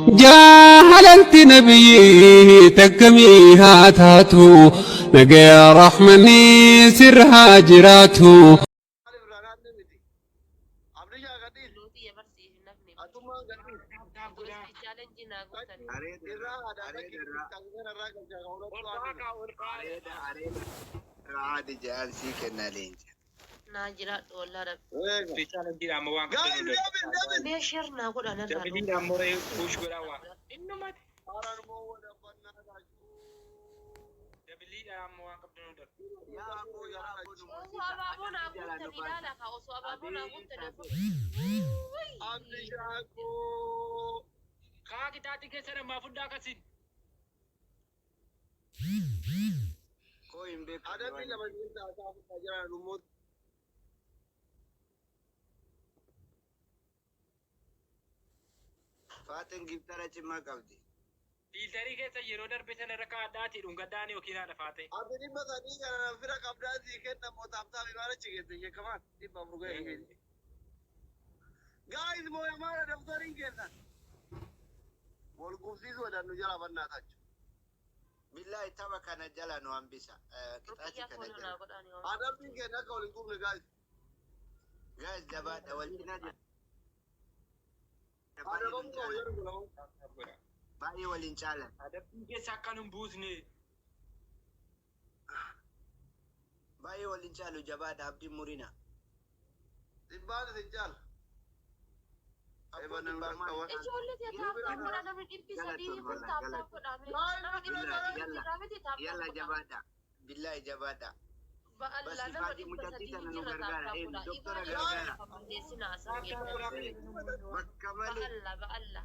Jaalalti nabiyyii takkamii haa taatu nagaya rahmanii sirra haa jiraatu. Maaliif irraa naanne miti? Abdishaa gadhiisi. Lootii ya barsiif hin hafne. Atummaan gadhiisi. Tap tap godhaa. Osoo challenge naa gootan. Areeda Irraa irraa haadha areeda dhaqi irraa kana irraa galchaa ka Ol hulattuu ka'aa haadha. kaa ol ka'aa. areeda areeda irraa haati ja'an sii kenna leenca. Naa jiraadhu wallah rabbi. Eega. Fi challenge dha amma waan qabdan Guys, hunda. double, double. Mee share naa godhaa narraa Dabilii dha ammoo ree push godhaa waa. Innumati. Haran moo wadabbannaa taachuu. Dabilii dha amma waan qabdan hunda. Yaa aboo yaa aboo nu Osoo moosisa abaaboo naa adabbii jalaa nu guuttanii baasa. ilaala kaa osoo abaaboo naa Abeet guuttanii osoo abeet. Wuy. Abdishaa koo. Kaa qixaaxii keessa namaa fudhaa kasin. Koo hin beeku ani Adabbii waan lama keessa haasaa fudhaa jira dhummoo. Faaxeen giftara cimaa qabdi. Fiiltarii keessa yeroo darbe sana irra kaa'adhaatii dhungadhaanii yookiin haadha faatee. Abdi 300 kana fira qabdaa sii kenna moo taaptaafi maal achi geesse sheekamaan 400 ga'e keessa. Guys mooyamaadha daftariin keessan. Wal gubsiisuu edan nu jalaa bannaa taachu. Billahi tapha kana jala nu hambisa. Qixaatii Ruqiyyaa kana follow jala. naa godhaa ni Adabbiin keenya akka wal hin gubne guys. Guys jabaadha wal cinaa jira. Baay'ee wal Adabamuu hin qabu caalan. yeroo godhamu. Baay'ee wal hin caalan. Adabbii keessa akka nun buusne. Baay'ee wal hin caalu jabaadha abdiin murina. Dhibbaan isin caala. Abboo Eban nu dhibbaa maal dhaqqaban. Ijoollee tee caaltu? taap taap godhaa namni 300 Galatoon kun wallah taap taap galatoon. godhaa mee Guys nama dhibba Billahi sadii yalla jirraa miti taap taap yalla godhaa. jabaadha. Billahi jabaadha. Ba'alla Bas nama ifaajii dhibba mucattii sadii tana nu jirra taap gargaara. taap Eenyu godhaa. doktora Ifaajii gargaara. lafa balleessinaa asiin geettanii. Bakka malee. Ba'alla ba'alla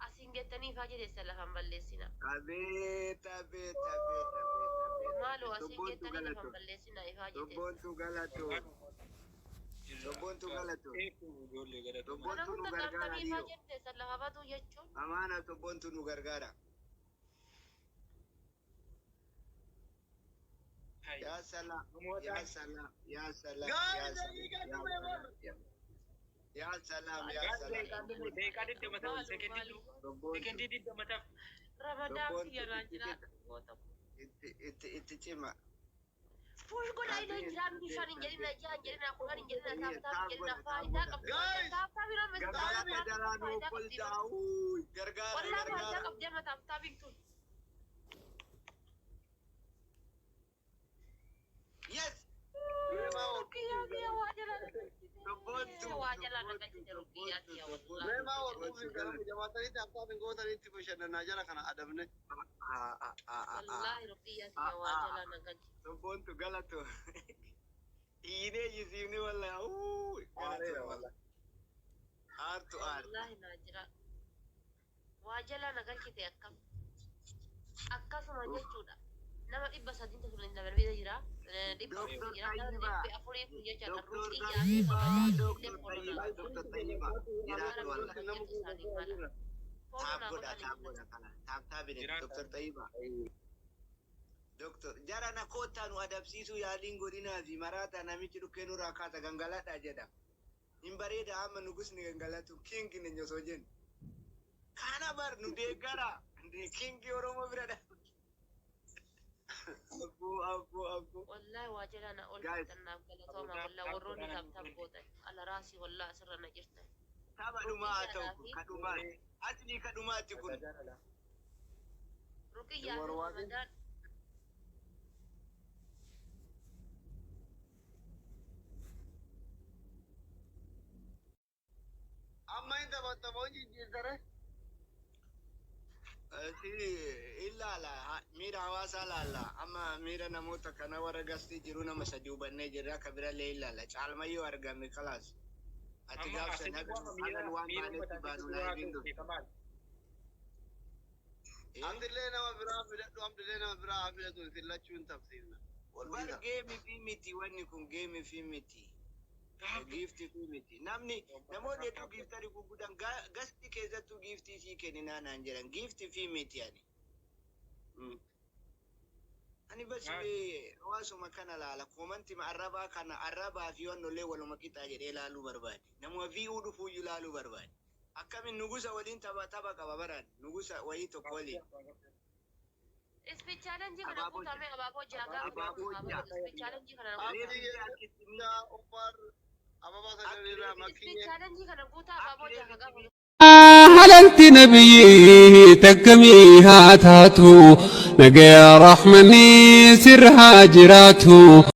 asiin geettanii ifaajii teessan lafan balleessinaa. Abeet abeet abeet abeet abeet. Maaloo asiin Sobboontu geettanii lafan galatoon. balleessinaa ifaajii teessan. Sobboontu galatoon. Sobboontu galatoon. Ijoollee galatoon. Kana Sobboontu nu hunda gargaara qaamtanii dhiiroo. ifaajeen teessan lafa baduu jechuun. Amaana sobboontu nu gargaara. Yaa salaam yaa salaam yaa salaam Guys yaa salaam daqiiqaa yaa dhumee bar. salaam yaa salaam yaa salaam Daqiiqaa 20 ta'a. Maaloo Sekendii maaloo. Sobboontu sekendii 20 ta'a. Ramadaan sobboontu kiyya naa itti jiraadhu goota koo. itti itti itti cima. Push godhaa illee hin Abeet jiraannu abeet 5 hin jedhina abeet. 6 hin jedhina 10 hin jedhina taap taap Taap hin jedhina godha taap faayidaa godha. qabdi Guys taap taap hin amma taap Gangalata taap jalaa nu faayidaa qabdi kolchaa. bar Uuy gargaara wallaa faayidaa gargaara. qabdi amma taap taapiin tun. Yes. Meemaa wal Rukiyyaa kiyya waa jalaa na galchite Sobboontu waa jalaa na sobboontu galchite rukiyyaa sobboontu kiyya sobboontu wallaahi Meemaa wal sobboontu gubsiisa galata. namni jabaatanii taaptaap hin gootanitti bashannanaa jara kana adabne. Ah ah ah ah ah wallaahi rukiyyaa ah kiyya waa ah. jalaa na galchite. Sobboontu galatu. Iyyinee iyyisiifne wallahi. Uuy Aareera galatoon wallahi. wallahi. Aartu aartu. Wallaahi naa jiraadhu. Waa jalaa na galchite akkam. Akkasuma jechuudha. Nama 300 sun nama bira jira. 400 Doktor jira. Nama Tayyibaa. 400 kun jechaadha. Doktor Ruqiyyaa fi Tayyibaa. Ramadaan illee Doktor follow naa Tayyibaa. godha. Doktor Tayyibaa. Maqaa Jiraadhu rabbii wallahi. hojjetu isaaniif mala. Follow Taap naa godha godhaa taap ni godha kana. Taap taabine Jiraadha. Doktor Tayyibaa. Doktor jara na koottaa nu adabsiisuu yaaliin godhinaa fi maraataa namichi dhukkee nurraa kaasa gangaladhaa jedha. Hin bareeda amma nugusni gangalatu king neny osoo jennu. Kana bar nu deeggara. Kingi Oromoo bira dha. Abboo abboo abboo. Wallahi waa jalaa na Guys oolfattan naaf galatooma wallahi warroonni taap taap gootan ala raasii wallahi asirra na jirtan. Tapha dhumaa haa ta'u Ruqiyyaadhaa kun fi ka dhumaati. Aslii ka dhumaati kun. Ruqiyyaa fi Warwaaqin. Ramadaan Amma hin taphatta moo hin jijjiirtare? Si ilaala miira hawaasaa laalla amma miira namoota kana warra gastii jiru nama sadi hubannee jirra ka birallee ilaalla caalmayyoo argame kalaas ati Amma gaafsan asirratti hagan waama miira hagan waan miira baanetti uummataa baanu keessatti waa laayiviin ta'u dhufu. beekamaadha. Eh? Amdillee nama biraa fidadhu amdillee nama biraa haa fidatu isin lachuu hin tapsiifna. Wal Bar dhiisa. geemi fi miti wanni kun geemi fi miti. Gaaf Giifti fi miti. Namni namoonni hedduu giiftari gurguddan gasti keessattuu giiftii sii kenninaa naan jedhan giifti fi miti ani. Ani bas gaaf mee hawaasuma kana laala koomantima arrabaa kana arrabaa fi wannollee waluma qixaa jedhee laaluu barbaade. Namuma VU dhufuuyyuu laaluu barbaade. Akkamin nugusa waliin tapha tapha qaba baran nugusa wayii tokko waliin. Speed challenge kana Abaaboo guutamee abaaboo ja'a gaafa Abaaboo ja'a. Speed challenge kana guutaa. Reefi akkitti miidha. Umar ababaa sagalirraa Speed makkiyyee. challenge kana guutaa abaaboo ja'a gaafa. Halalti nabiyyi takkamii haa taatu, nagaya rahmanii sirraa jiraatu.